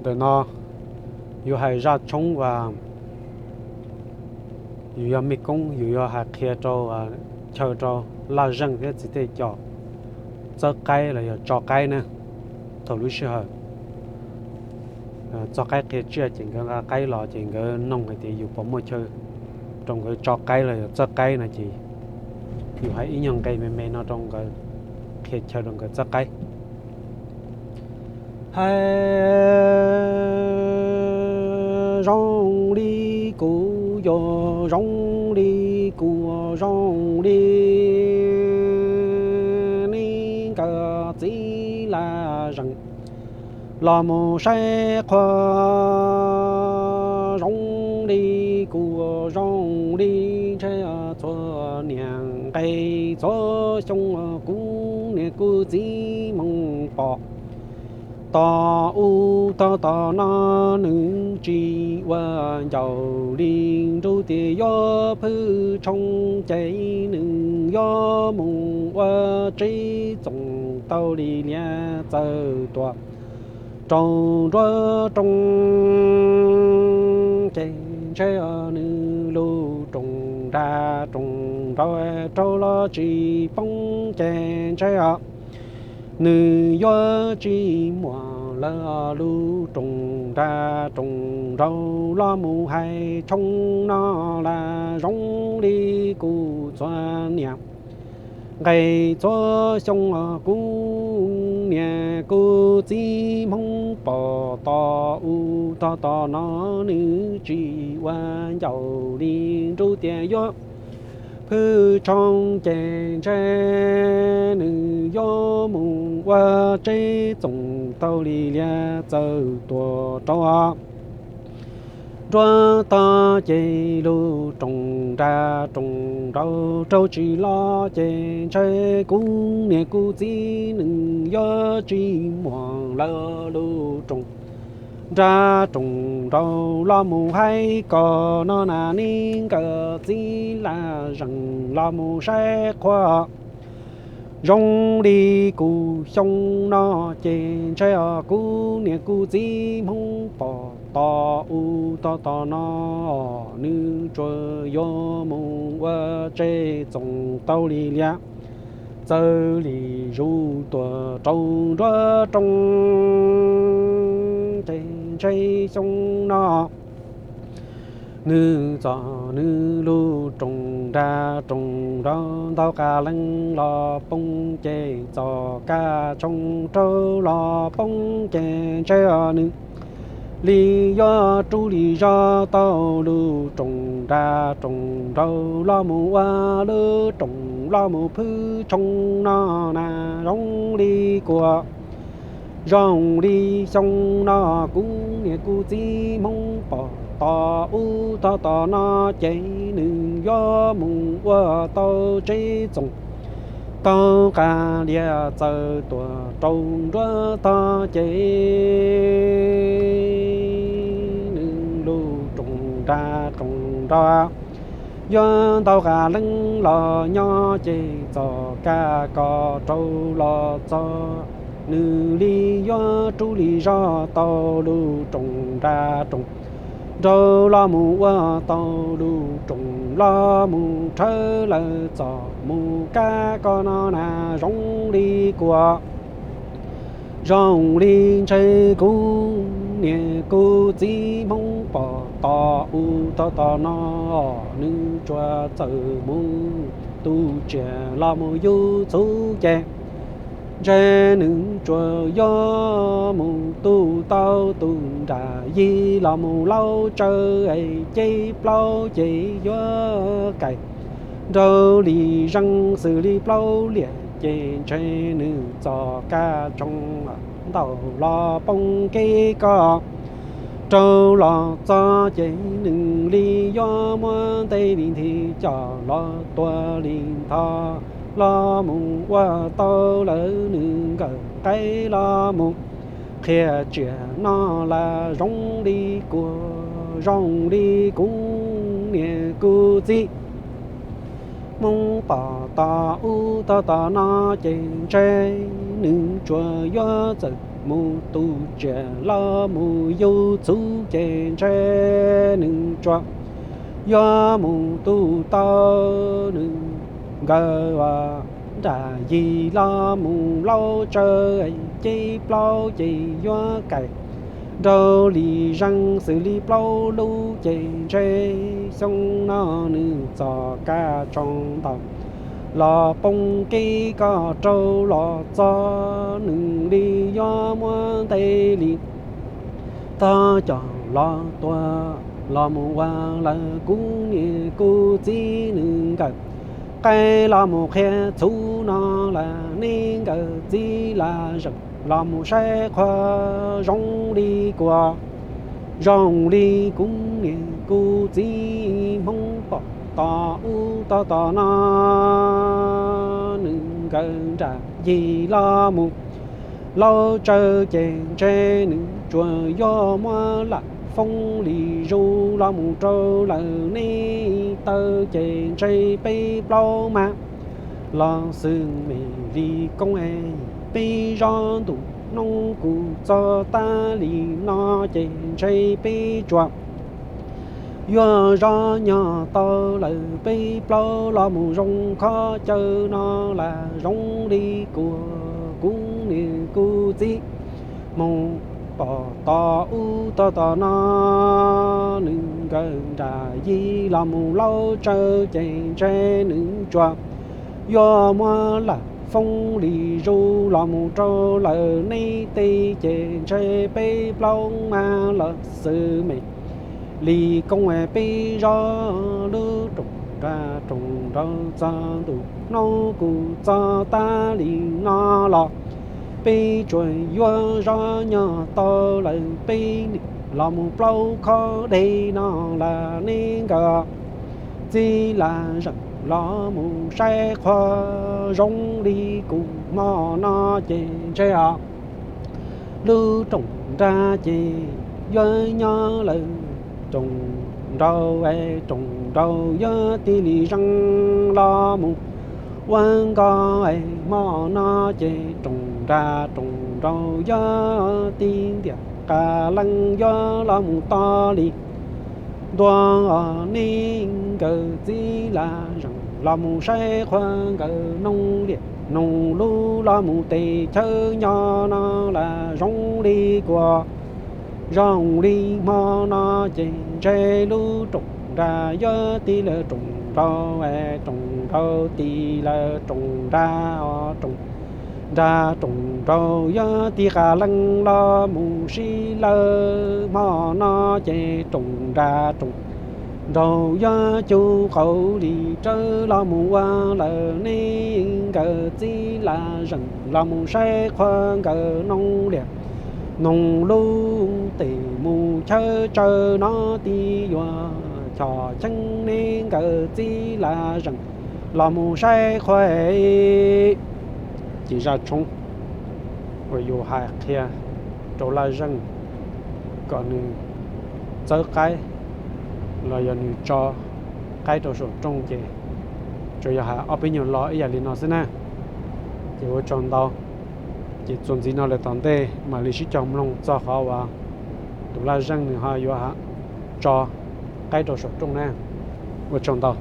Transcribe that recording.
Ntawm no yus hais zaj tshoob uas yus yog mej koob, yus yuav hais qhia rau, chaw rau laj zeej thiab txiv tej coj txawb qaib los yog tso qaib na. Thaum lub sij hawm txog qaib qhia tsiaj ces nkawd nqa qaib los ces nkawd noog hais tias yus puas muaj chaw rau nkawd tso qaib los yog txawb qaib no ces yus hais ib nyuag nqe me me no rau nkawd, qhia chaw rau nkawd txawb qaib. Hais zoo li kuv yuav zoo li kuv zoo li nej nkawd txiv laj zeej los mus saib qhua zoo li kuv zoo li ntshe txhua niam nqe txhua xyoo kuv niam kuv txiv hmoov pom tos u tog tom no nws tsis ua ncauj li nruj tias yuav phwj tshoo ces nws yuav mus ua tseb txoos tau li liab txawm tuaj rau nruab rooj ces ntshe nws lub rooj nra rooj nraug rau los tsis poob ces ntshe nws yuav tsis muaj lawm lub rooj nra rooj nraug los mus hais tshoob no las zoo li kuv txhua niam nqe txhua xyoo kuv niam kuv txiv hmoov pom tos u tog tom no nws tsis ua ncauj li nruj tias yuav phwj tshoo ces ntshe nws yuav mus ua tseb txoos tau li liab txawm tuaj rau nruab tog ces lub rooj nra rooj nraug rau tsis los ces ntshe kuv niam kuv txiv nws yuav tsis muaj lawm lub rooj nra rooj nraug los mus hais kom no na nej nkawd txiv laj zeej los mus saib qhua zoo li kuv xyoo no ces ntshe kuv niam kuv txiv hmoov pom tos u tog tom no nws tsuas yuav mus ua tseb txoos tau li liab txawm li zus tuaj rau nruab rooj ces ntshe xyoo no nws txog nws lub rooj nra rooj nraug ntau qas leej los poob ces txoj kab tshoob rau los poob ces ntshe nws li yuav rub li zog tau lub rooj nra rooj nraug los mus ua lub rooj los mus phwj tshoo no na zoo li kuv zoo li xyoo no kuv niam kuv txiv hmoov pom tos u tog tom no ces nws yuav mus ua tau tseb txoos tau qas liab txawm tuaj rau nruab tog ces nws lub rooj nra rooj nraug yuav ntau qas leej los nyob ces txoj kab koj rau los txog nws li yuav rub li zog tau lub rooj nra rooj nraug los mus ua tau lub rooj los mus rhawv lawm txoj mus kab koj no na zoo li kuv zoo li ntshe kuv niam kuv txiv hmoov pom tos u tog tom no nws tsuas txawm mus tu tsiaj los mus yug txhuv ces ntshe nws tsuas yuav mus tu tau tus nram yig los mus laub tsawv es ces plaub ces yuav kaim nraug li zeej xws li plaub liam ces ntshe nws txoj kab tshoob ntau los poob kev koj rau los txog ces nws li yuav muab nte li nthi coj los tua li ntho los mus ua tau lawm nws nkawm qaib los mus qhia tsiaj no las zoo li kuv zoo li kuv niam kuv txiv hmoov pom tos u tog tom no ces ntshe nws tsuas yuav txawm mus tu tsiaj los mus yug txhuv ces ntshe nws tsuas yuav mus tu tau nws nkawd nram yig los mus laub tsawb ces plaub ces yuav kaim nraug li zeeg xws li plaub lub ces ntshe xyoo no nws txoj kab tsoos ntau los poob kev koj raug los txog nws li yuav muab ntes li tog coj los tua los mus ua lawm kuv niam kuv txiv nws nkawd qaib los mus qhia txhuv no lawm neb nkawd txiv lam zeem los mus saib qhua zoo li kuv zoo li kuv niam kuv txiv Hmoob pom tos ub tos tos no nws nkawd nram yig los mus laub tsawb ces ntshe nws tsuas yuav muab lam foob li zus los mus rau lawm neb taw ces ntshe peb plaub mas los xwm me li koob es peb zov ntuj hnub kuv txog tas li no ces ntshe peb tsuas yuav zov nyob tau lawm peb plaub los mus zoo khob cawv no lam zoo li kuv, kuv niam kuv txiv mus pom tos ub tos tos no nws nkawd nram yig los mus laub tsawb ces ntshe nws tsuas yuav muab lam foob li zus los mus rau lawm neb tej ces ntshe peb plaub mas los xwm me li koob es peb zov lub rooj nrag rooj nraug txog ntuj hnub kuv txog tas li no los peb tsuas yuav zov nyob tau lawm peb niam los mus plaub khob dej no lam neb nkawd txiv lam zeem los mus saib qhua zoo li kuv hmo no ces ntshe os lub rooj nrag ces yuav nyob lawm rooj nraug es rooj nraug yuav tig li zeeg los mus ua nkoj es hmo no ces rooj nrag rooj nraug yuav tig ntiag qas leej yuav los mus tos li ntua os neb nkawd txiv lam zeem los mus saib qhua nkawd noog liam noog lub los mus tes chaw nyob no lam zoo li kuv zoo li hmo no ces ntshe lub rooj nrag yuav tig lawm rooj nraug es rooj nraug tig lawm rooj nrag os rooj nrag rooj nraug yuav tig qas leej los mus sib lawm hmo no ces rooj nrag rooj nraug yuav cug qaum li rawv los mus ua lawm neb nkawd txiv lam zeem los mus saib qhua nkawd noog liam noog lub tes mus chaw tsaw no tig yuav choj cheeb neb nkawd txiv lam zeem los mus saib qhua es ces zaj tshoob uas yus hais qhia rau Laj Zeej kom nws txawb qaib los yog nws tso qaib rau saum rooj ces tsuas yog hais ob peb nyuag lo ib yam li no xwb na. Ces ua tsaug ntau. Ces txuas ntxiv no lawm tom ntej mam li sib cog mloog txog qhov uas tus Laj Zeej nws ho yuav tso qaib rau saum rooj na. Ua tsaug ntau.